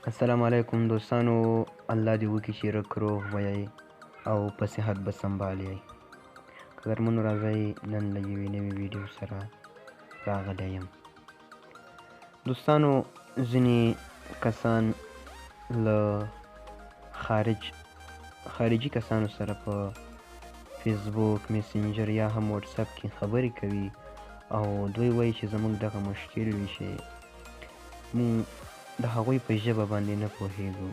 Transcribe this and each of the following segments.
السلام علیکم دوستانو، الله دې وکړي چې رک روغ ویئ او په صحت به سمبال یئ. قدرمنو راځئ نن له یوې نوې ویډیو سره راغلی یم. دوستانو، ځینې کسان له خارجي کسانو سره په فیسبوک، میسنجر یا هم واتساپ کې خبرې کوي او دوی وایي چې زموږ دغه مشکل وي چې موږ د هغوی په ژبه باندې نه پوهیږو.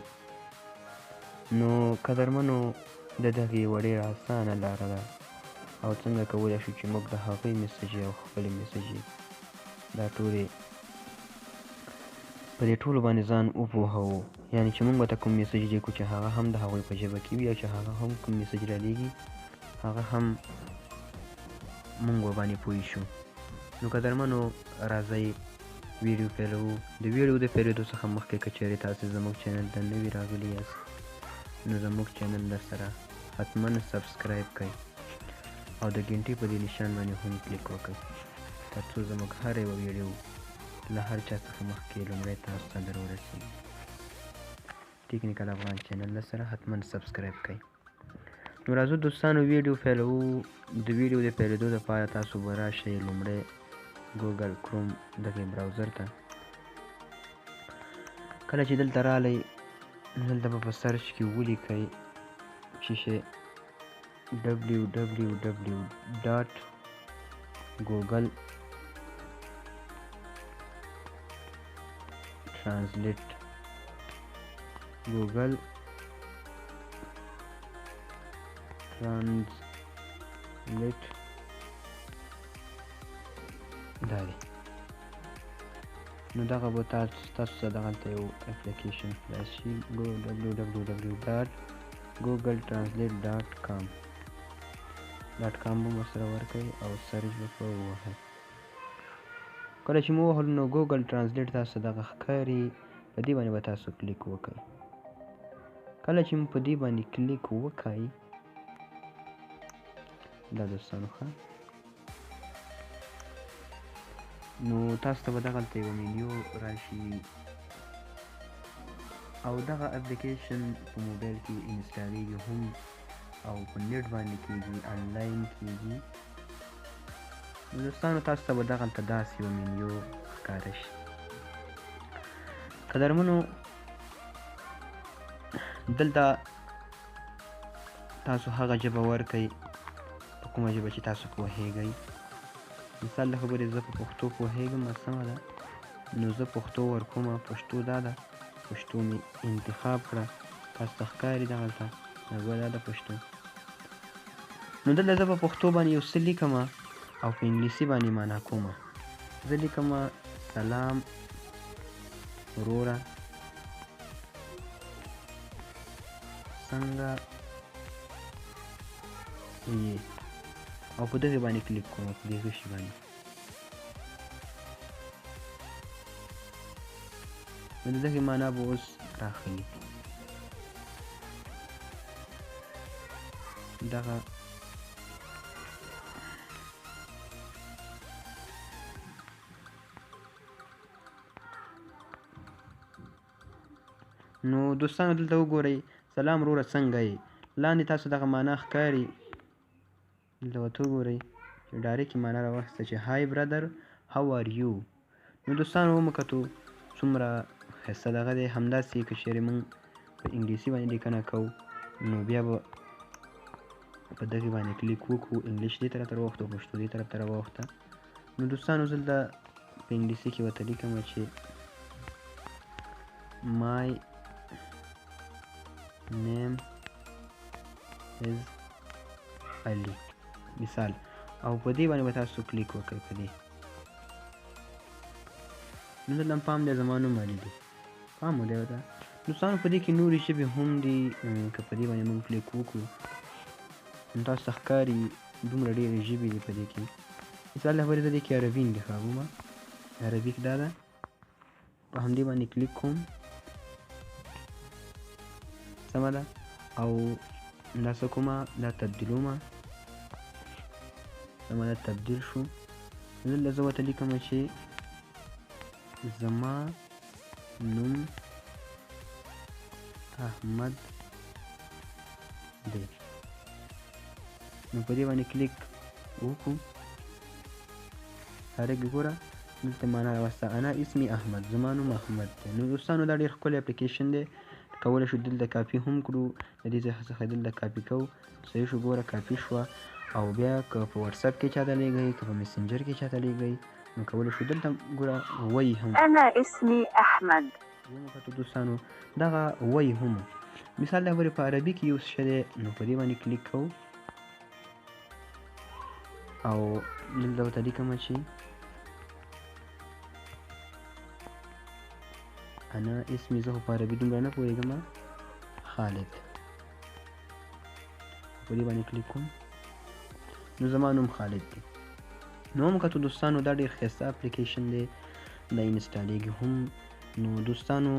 نو قدرمنو، د دغې یوه ډېره اسانه لاره ده او څنګه کولی شو چې موږ د هغوی میسجې او خپلې میسجې دا ټولې په دې ټولو باندې ځان وپوهوو، یعنې چې موږ ورته کوم میسج لیکو چې هغه هم د هغوی په ژبه کې وي او چې هغه هم کوم میسج رالیږي هغه هم موږ ورباندې پوه شو. نو قدرمنو راځئ ویډیو پیلوو. د ویډیو د پیلېدو څخه مخکې که چېرې تاسې زموږ چینل ته نوي راغلي یاست نو زموږ چینل در سره حتما subscribe کړئ او د ګنټې په دې نشان باندې هم کلیک وکړئ ترڅو زموږ هره یوه ویډیو له هر چا څخه مخکې لومړی تاسو ته در ورسېږي. ټیکنیکل افغان چینل له سره حتما subscribe کړئ. نو راځو دوستانو ویډیو پیلوو. د ویډیو د پیلېدو دپاره تاسو به راشئ لومړی ګوګل کروم دغې browser ته. کله چې دلته راغلی دلته به په search کې ولیکئ چې شی www.google translate Google Translate دا دی. نو دغه به تاسو ته دغلته یو اپلیکیشن خلاص شي، www.googletranslate.com .com به مو سره ورکړئ او search به په ووهئ. کله چې مو ووهلو نو Google Translate تاسو دغه ښکاري، په دې باندې به تاسو کلیک وکړئ. کله چې مو په دې باندې کلیک وکړئ دا دوستانو ښه، نو تاسو ته به دغلته یوه مینیو راشي او دغه اپلیکیشن په موبایل کې install یږي هم او په نېټ باندې کیږي، آنلاین کیږي. نو دوستانو تاسو ته به دغلته داسې یوه مینیو ښکاره شي. قدرمنو دلته تاسو هغه ژبه ورکئ په کومه ژبه چې تاسو پوهیږئ. مثال د خبرې زه په پښتو پوهیږم، سمه ده، نو زه پښتو ورکومه. پښتو دا ده، پښتو مې انتخاب کړه، تاسو ته ښکاري دغلته دا ده پښتو. نو دلته زه په پښتو باندې یو څه لیکم او په انګلیسي باندې معنا کومه. زه لیکم سلام وروره څنګه یې، او په دغې باندې کلیک کوم، په دې غشي باندې. نو د دغې معنا به اوس راخلي. دغه نو دوستانو دلته وګورئ سلام وروره څنګه یې، لاندې تاسو دغه معنا ښکاري. دلته ورته وګورئ چې direct یې معنا راواخیسته چې hi brother how are you. نو دوستانو ومو کتو څومره ښایسته دغه دی. همداسې که چېرې موږ په انګلیسي باندې لیکنه کوو نو بیا به په دغې باندې کلیک وکړو، انګلیش دې طرف ته راوخته او پښتو دې طرف ته راوخته. نو دوستانو زه دلته په انګلیسي کې ورته لیکم چې my name is Ali مثال، او په دې باندې به تاسو کلیک وکړئ په دې. نو دلته هم پام دی زما نوم علي دی، پام مو دی ورته. دوستانو په دې کې نورې ژبې هم دي، که په دې باندې موږ کلیک وکړو نو تاسو ته ښکاري دومره ډېرې ژبې دي په دې کې. مثال له خبرې زه دې کې عربي انتخابوم، عربي دا ده، په همدې باندې کلیک کوم، سمه ده، او دا څه کومه دا تبدیلومه، سمه ده، تبدیل شو. دلته زه ورته لیکم چې زما نوم احمد دی. نو په دې باندې کلیک وکړو، ډایرکټ ګوره دلته معنا راوسته، انا اسمي احمد، زما نوم احمد دی. نو دوستانو دا ډېر ښکلی اپلیکیشن دی، کولی شو دلته کاپي هم کړو، د دې ځای څخه دلته کاپي کوو. صحیح شو، ګوره کاپي شوه. او بیا که په واتساپ کې چاته لیږئ، که په میسنجر کې چاته لیږئ، نو کولی شو دلته ګوره وایي هم انا اسمي احمد. ومو دوستانو دغه وایي هم مثال د خبرې په عربي کې یو څه دی، نو په دې باندې کلیک کوو او دلته ورته لیکم چې انا اسمي، زه خو په عربي دومره نه پوهېږم، خالد. په دې باندې کلیک کوم، نو زما نوم خالد دی. نو هم کتو دوستانو دا ډېر ښایسته اپلیکیشن دی، دا انسټالیږي هم. نو دوستانو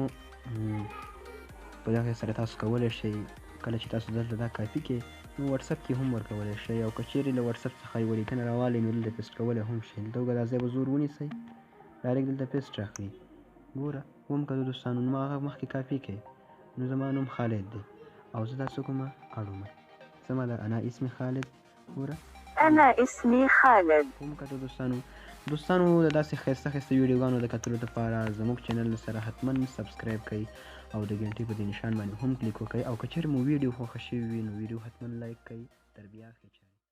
په دغه سره تاسو کولی شئ کله چې تاسو دلته دا کاپي کړئ نو واتساپ کې هم ورکولی شئ، او که چیرې له واتساپ څخه یوه لیکنه راوالئ نو دلته پیسټ کولی هم شئ. دلته وګوره دا ځای به زور ونیسئ، ډایرکټ دلته پیسټ راخلي. ګوره وم کتو دوستانو، نو ما هغه مخکې کاپي کړئ، نو زما نوم خالد دی او زه دا څه کوم اړوم، سمه ده، انا اسمي خالد. ګوره انا اسمي خالد. وم کتو دوستانو. دوستانو د داسې ښایسته ښایسته ویډیوګانو د کتلو لپاره زموږ چینل سره حتما سبسکرایب کړئ او د ګنټې په دې نشان باندې هم کلیک وکړئ، او که چېرې مو ویډیو خوښه شوې وي نو ویډیو حتما لایک کړئ. تر بیا ښه.